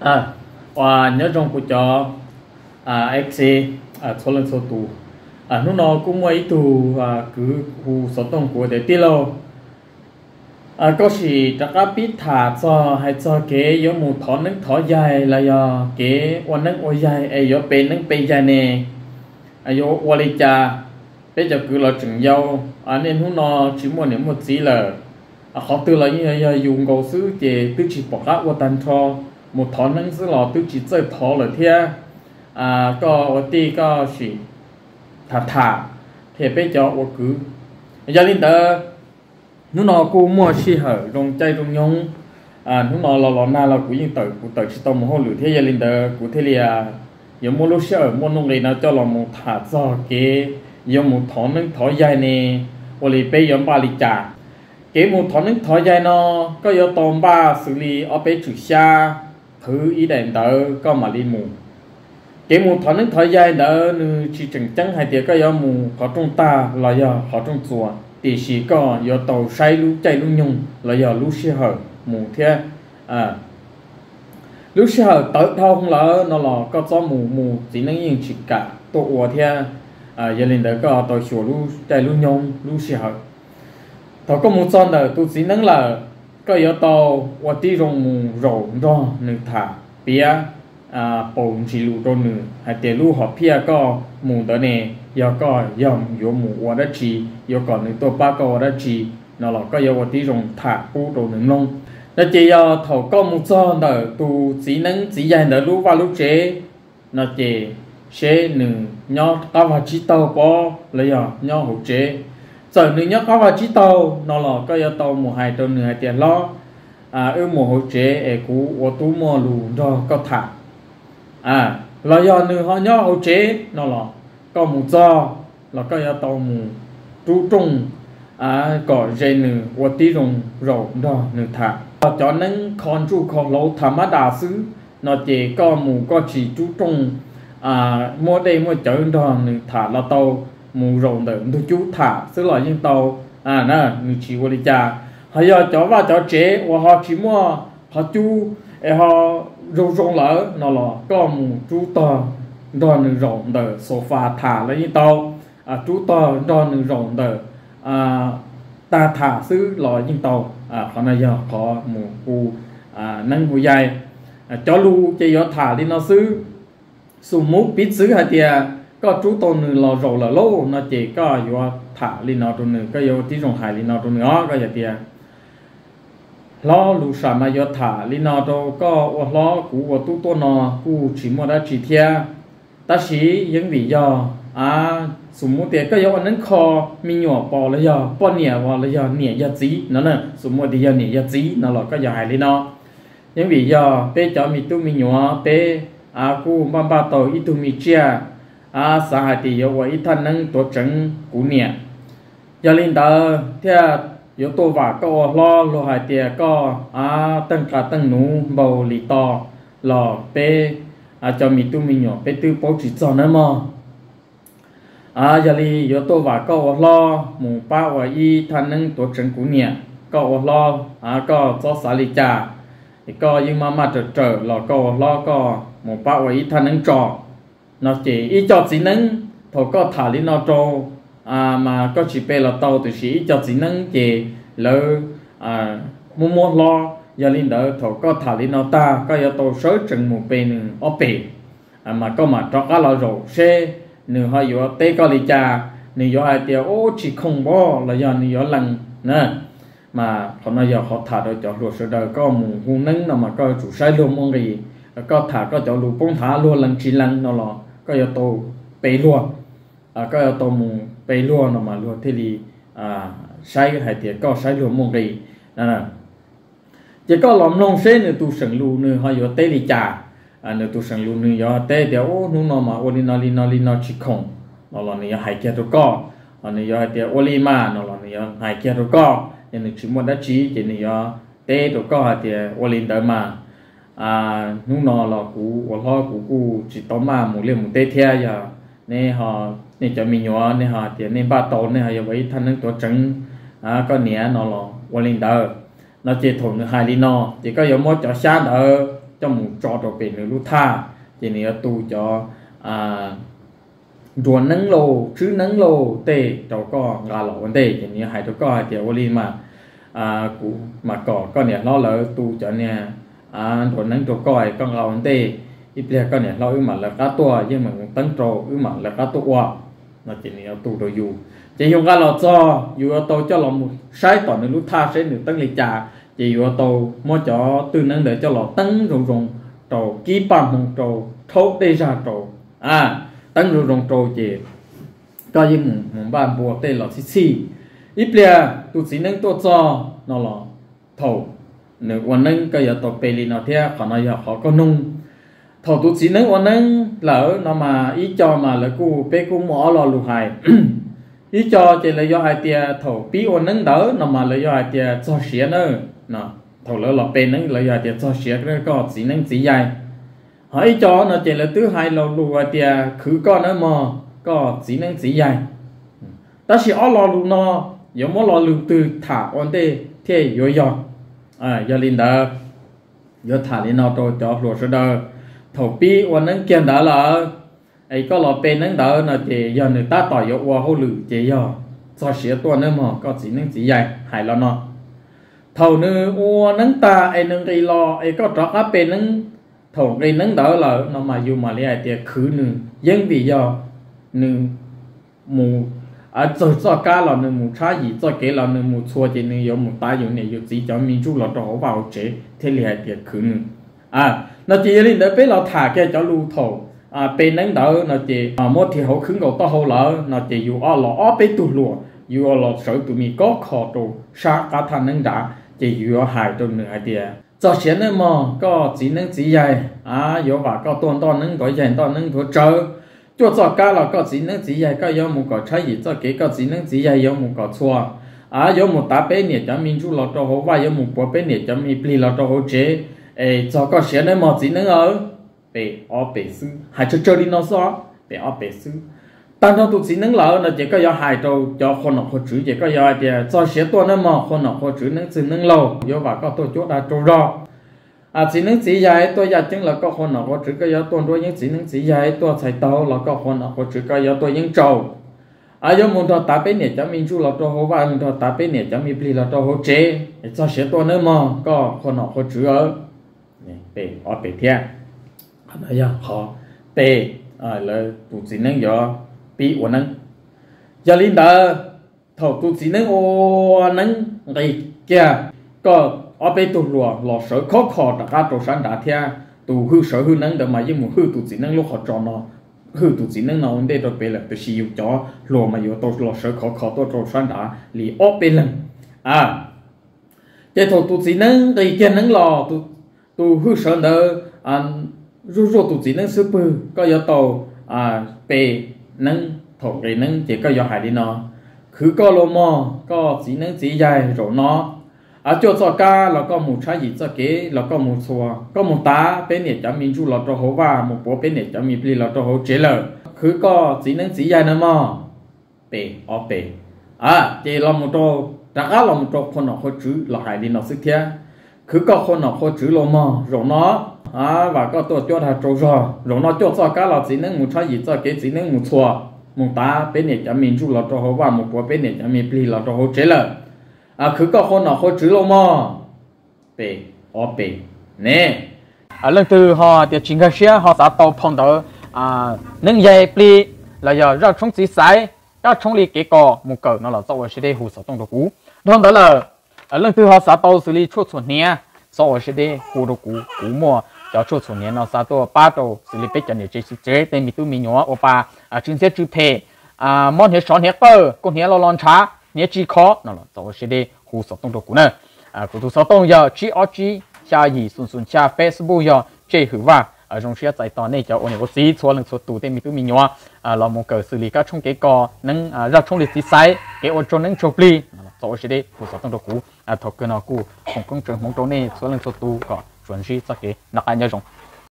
Uas nyob zoo kuv cov F C txhua leej txhua tus. Hnub no kuj muaj ib tug kwv hu xov tooj kuv tias tij laug, koj sim rov qab pib tham txog hais txog kev yuav mus thov neeb thov yaig los yog kev ua neeb ua yaig es yuav pe neeb pe yaig ne, yuav ua li cas? Peb cov kwv los tseem yau, niaj hnub no tsis muaj niam muaj txiv lawm, qhov twg los yeej yog yus nkaus xwb ces twb tsis pom qab ua tag nrho, mus thov neeb xwb los twb tsis txawj thov lawm thiab. Koj ua tij koj sim tham tham qhia peb cov ua kwv. Yog li ntawd, hnub no kuj muaj sij hawm zoo caij zoo nyoog, hnub no los los nag los kuv yeej tawm, kuv tawm tsis tau mus hauj lwm thiab, yog li ntawd kuv thiaj li yuav muab lub sij hawm muaj nuj nqis no coj los mus tham txog kev yuav mus thov neeb thov yaig ne, ua li peb yuav npaj li cas. Kev mus thov neeb thov yaig no, koj yuav tau npaj xws li ob peb tswm xyab qhwv ib daim ntawv koj mam li mus. Kev mus thov neeb thov yaig ntawd nws tsis tseem ceeb hais tias koj yuav mus qhov rooj tag los yog qhov rooj txuas, tiam sis koj yuav tau saib lub caij lub nyoog los yog lub sij hawm mus thiab. Lub sij hawm tawv dhau lawm no los koj txhob mus, mus txiv neeb yeej tsis kam tuaj ua thiab. Yog li ntawd koj tau xyuas lub caij lub nyoog lub sij hawm. Thaum koj mus txog ntawm tus txiv neeb lawm, koj yuav tau ua tib zoo mus zaum nrog nws tham, piav paus ntsis lus rau nws hais tias lub hom phiaj koj mus ntawd ne, yog koj yog yuav mus ua dab tsi, yuav kom nws tuaj pab koj ua dab tsi no los koj yuav ua tib zoo tham pub rau nws mloog. No ces yog thaum koj mus txog ntawm tus txiv neeb txiv yaig ntawd lub vaj lub tsev, no ces seb nws nyob qab vaj tsib taug pob los yog nyob hauv tsev. Txawm nws nyob qab vaj tsib taug no los koj yuav tau mus hais rau nws hais tias hlob, wb mus hauv tsev es kuv ua tub muaj lus nrog koj tham. Los yog nws ho nyob hauv tsev no los koj mus txog los koj yuav tau mus rub rooj kom ze nws ua tib zoo zaum nrog nws tham. Cov neeb kho ntsuj kho hlauv tham mab das xwb no ces koj mus koj tsis rub rooj muab dej muab cawv nrog nws tham los tau, mus zaum ntawm ntug cub tham xwb los yeej tau, nws tsis ua li cas. Ho yog cov vaj cov tsev uas ho tsis muaj qhov cub es ho zoo zoo lawm no los koj mus rub tog nrog nws zaum ntawm sofa tham los yeej tau, rub tog nrog nws zaum ntawm tag tham xwb los yeej tau. Qhov no yog qhov mus hu neeb hu yaig. Cov lus ces yuav tham li no xwb. Xum muv piv txwv hais tias koj rub tau nws los zaum lawm lauj no ces koj yuav tham li no rau nws, koj yuav ua tib zoo hais li no rau nws os, koj yog tias hlob, lus sam mas yuav tham li no rau koj ua hlob, kuv ua tub tuaj no kuj tsis muaj dab tsi thiab. Tab sis yeej vim yog, xum muv tias koj yuav ua neeb kho me nyuam pom los yog poj niam los yog niam yog txiv no, xum muv tias yog niam yog txiv no los koj yuav hais li no. Yeej vim yog peb cov me tub me nyuam peb kuj npaj npaj tau ib tug me tsiaj, xav hais tias yuav ua ib thaj neeb tuav tseev kuv niam. Yog li ntawd thiaj yuav tuaj vam koj ua hlob, luag hais tias koj teej qas teej nuv npau li to los peb cov me tub me nyuam peb twb paub tsis txog nawb mog. Yog li yuav tuaj vam koj ua hlob mus pab ua ib thaj neeb tuav tseev kuv niam. Koj ua hlob koj txhob xav li cas, koj yeej maj maj raws raws los koj ua hlob koj mus pab ua ib thaj neeb tso. No ces ib co txiv neeb thaum koj tham li no rau, mas koj tsis pe los tau, tiam sis ib co txiv neeb ces lawv muab muab hlob. Yog li ntawd thaum koj tham li no tag koj yuav tau sawv tsees mus pe nws ob pem, mas koj mam rov qab los zaum seb nws ho yuav teb koj li cas. Nws yuav hais tias ub tsis khoom npab los yog nws yuav lees na, mas qhov no yog qhov tham rau cov hluas sawv daws, koj mus hu neeb no mas koj yuav tsum saib luag muaj nqis. Koj tham koj cov lus poob nthav luag lees tsis lees no los koj yuav tau pe luag, koj yuav tau mus pe luag no mas luag thiaj li saib hais tias koj saib luag muaj nqis. Ces koj los mloog seb nws tus seem lus nws ho yuav teb li cas. Nws tus seem lus nws yuav teb tias ub hnub no mas ua li no li no li no tsis khoom no los nws yuav hais kiag rau koj. Nws yuav hais tias ua li mas no los nws yuav hais kiag rau koj. Yog nws tsis muaj dab tsi ces nws yuav teb rau koj hais tias ua li ntawd mas hnub no los kuv ua hlob kuv kuj tsis tau maj mus liaj mus teb thiab, yog neb ho, nej cov me nyuam nej ho tias nej npaj tau nej ho yuav ua ib thaj neeb tuav tseev koj niam no los ua li ntawd. No ces thaum nws hais li no ces koj yuav muab cov xyab ntawd, coj mus tso rau pem nws lub thaj, ces nws yuav tu cov nruas neeb lauj, tswb neeb lauj tej rau koj nqa los ua ntej. Ces nws yuav hais rau koj hais tias, ua li mas kuv mam kom koj niam hlob lawv tu cov niag nruas neeb rau koj, koj nqa ua ntej. Ib pliag koj niam hlob wb mam lawv qab tuaj, yeej meem mus teeb rau, wb mam lawv qab tuaj ua. No ces nws yuav tu rau yus. Ces yus nqa los txog, yus yuav tau coj los mus saib tom nws lub thaj seb nws teeb li cas. Ces yus yuav tau muab cov twj neeb ntawd coj los teeb zoo zoo rau, kib paj hmoov rau, rhaub dej zag rau, teeb zoo zoo rau ces koj yeej mus npaj npua tej los txhij txhij. Ib pliag tus txiv neeb tuaj txog no los, thaum nws ua neeb koj yuav tau pe li no thiab, qhov no yog qhov koj nug. Thaum tus txiv neeb ua neeb lawm no mas ib co mas lawv kuj, peb kuj muaj ob lo lus hais. Ib co ces lawv yuav hais tias thaum pib ua neeb ntawd no mas lawv yuav hais tias txog siav na. Thaum lawv los pe neeb lawv yuav hais tias txog siav, koj txiv neeb txiv yaig. Ho ib co no ces lawv twb hais lo lus hais tias khwv koj nawb mog, koj txiv neeb txiv yaig. Tab sis ob lo lus no yuav muab lo lus twg tham ua ntej thiaj yuav yog. Yog li ntawd, yuav tham li no rau cov hluas sawv daws. Thaum pib ua neeb kiag ntawd lawm, es koj los pe neeb ntawd no ces yog nws tab tom yuav ua hauj lwm ces yog txog siav tuaj nawb mog, koj txiv neeb txiv yaig, hais lo no. Thaum nws ua neeb tag es nws nqis los es koj rov qab pe neeb, thaum nqis neeb ntawd lawm no mas yus mam li hais tias khwv nws, yeej vim yog nws mus txawg txoj kab los nws mus tshab yim txoj kev los nws mus txhua ces nws yuav mus tav yus niam yus txiv cov me ntsuj los rau hauv vaj hauv tsev thiaj li hais tias khwv nws. No ces yog li ntawd peb los tham kiag cov lus thaum pe neeb ntawd no ces muab thim hauv khwb nkaus taub hau lawm no ces yus ob los ob peb tug hluas, yus los sawv tus me kob kho rau sab qab thaj neeb nrad, ces yus yuav hais rau nws hais tias txog siav nawb mog, koj txiv neeb txiv yaig, yuav vam koj tuaj ntoj neeb nthuav yaig ntoj neeb nthuav tsawv. Cuaj txoj kab los koj txiv neeb txiv yaig koj yuav mus kom tshab yim txoj kev, koj txiv neeb txiv yaig yuav mus kom txhua, yuav mus tav peb niam cov me ntsuj los rau hauv vaj, yuav mus puav peb niam cov me plig los rau hauv tsev. Es txog koj siav nawb mog txiv neeb aw. Pem ob pem xwb, hais tsawg tsawg li no xwb, pem ob pem xwb. Tag nrho tus txiv neeb lawm no ces koj yuav hais rau cov qhua nom qhua tswv ces koj yuav hais tias txog siav tuaj nawb mog qhua nom qhua tswv neeb txwg neeb laug, yuav vam koj tuaj cuab dag tsaug zog. Txiv neeb txiv yaig tuaj yaj ceeb los koj qhua nom qhua tswv koj yuav tuaj nruab yeeb, txiv neeb txiv yaig tuaj txhais tau los koj qhua nom qhua tswv koj yuav tuaj yeeb tsaus. Yuav mus nrog tav peb niam cov me ntsuj los rau hauv vaj, mus nrog tav peb niam cov me plig los rau hauv tsev. Txog siav tuaj nawb mog koj qhua nom qhua tswv aw. Pem ob pem thiab. Qhov no yog qhov pem lawv tus txiv neeb yuav pib ua neeb. Yog li ntawd, thaum tus txiv neeb ua neeb nqis kiag, koj ob peb tug hluas los sawv khov kho rov qab rau sab nrad thiab. Tus hwj sawv hwj neeb ntawd mas yeej mus hwj tus txiv neeb lub qhov tsos no, hwj tus txiv neeb no ua ntej rau pem lawm, tiam sis yus cov hluas mas yuav tau los sawv khov kho tuaj rau sab nrad li ob peb leeg. Ces thaum tus txiv neeb nqis kiag neeb los, tus hwj sawv ntawd zuj zuaj tus txiv neeb xub pwg, koj yuav tau pe neeb. Thaum nqis neeb ces koj yuav hais li no: Khwv koj los mog koj txiv neeb txiv yaig, zaum no cuaj txoj kab los koj mus tshab yim txoj kev los koj mus txhua, koj mus tav peb niam cov me ntsuj los rau hauv vaj, mus puav peb niam cov me plig los rau hauv tsev lawm. Khwv koj txiv neeb txiv yaig na mog. Pem ob pem. Ces los mus rau, rov qab los mus rau qhua nom qhua tswv los hais li no xwb thiab: Khwv koj qhua nom qhua tswv los mog, zaum no vam koj tuaj cuab dag tsaug zog. Zaum no cuaj txoj kab los txiv neeb mus tshab yim txoj kev, txiv neeb mus txhua, mus tav peb niam cov me ntsuj los rau hauv vaj, mus puav peb niam cov me plig los rau hauv tsev lawm. Khwv koj qhua nom qhua tswv los mog. Pem ob pem ne. Leej twg ho tias tsis nkag siab ho xav tau phau ntawv neeb yaig plig los yog zaj tshoob txiv xaiv, zaj tshoob li kev kos mus kawm no los txhob ua siab deb hu xov tooj rau kuv. Dhau ntawd lawm, leej twg ho xav tau xws li tshuaj txhuam hniav, txhob ua siab deb hu rau kuv. Kuv muaj cov tshuaj txhuam hniav no xa tuaj pab rau xws li peb cov niam tsev txiv tsev, tej me tub me nyuam ua pa tsw ntxhiab tsw phem, mob hniav sov hniav qawj, kuj hniav lo lo ntshav, hniav tsis khov no los txhob ua siab deb hu xov tooj rau kuv na. Kuv tus xov tooj yog tsib ob tsib xya yim xoom xoom xya, Facebook yog Tsej Hwm Vaj. Zoo siab txais tos nej cov ua niam ua txiv txhua leej txhua tus, tej me tub me nyuam los mus kawm xws li kab tshoob kev kos neeb, zaj tshoob li txiv xaiv, kev ua tsaug neeb tsaug plig, txhob ua siab deb hu xov tooj rau kuv. Thaum kawg no kuj foom koob tsawv hmoov rau nej txhua leej txhua tus kom tsuas ntsib txoj kev noj qab nyob zoo.